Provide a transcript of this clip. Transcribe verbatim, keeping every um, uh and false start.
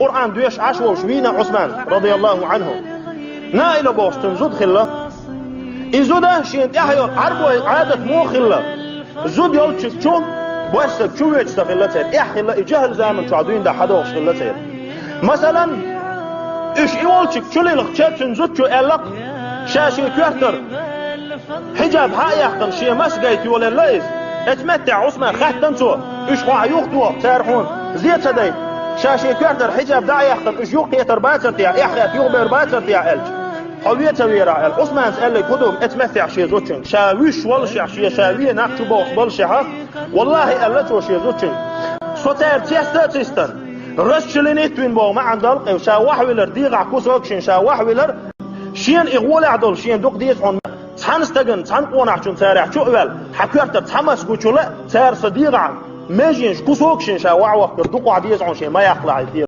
Къуръан доьшуш Ӏаш волуш вийна Ӏусман, радияллаху Ӏанху. Наила бохуш цуьнан зуда хилла. И зуда шена тӀехь йолу Ӏарбойн Ӏадат муха хилла? Зуда йолчуьнга чу, босса чу воьдуш ца хилла церан, тӀехь хилла, и жахӀил заман чохь дуьйна дӀа хьадохуш хилла церан. Масалан, уьш и волчуьнга чу лилхча, цуьнан зудчо аьлла-кх, ша шен коьртара хьиджаб хьа а яьккхина, шен мас гайта йолаелла иза. Оцу меттехь Ӏусман хаьттина цо, уьш хьо хьан юхатоху, цара хьуна зе ца дайта? Ша шен коьртара хьиджаб дӀа а яьккхина, уьш юхакхетар бацара техьа, эхь хетта юхабер бацара техьа аьлча, хьо вен ца вера ахь аьлла. Ӏусманца аьлларг хӀун ду, оцу меттехь шен зудчуьнга, ша вуьйш воллушехь, шен ша вен нах чу бохуш боллушехь, валлахӀи, аьлла цо шен зудчуьнга, со цара цеста а ца йистина, расчленить вина боху маьӀна долу-кх и, ша вахьвелар дегӀахь кусок шина, ша вахьвелар, шена и гӀолехь долу шен дукха деза хьуна, цхьана стагана, цхьана къонахчунна царехь чу а ваьлла, хьан коьртара цхьа мас гучула а, цара сан дегӀахь меженаш кусок шина ша вахьвахкар дукхахь деза хьуна шен ма яккхалахь и.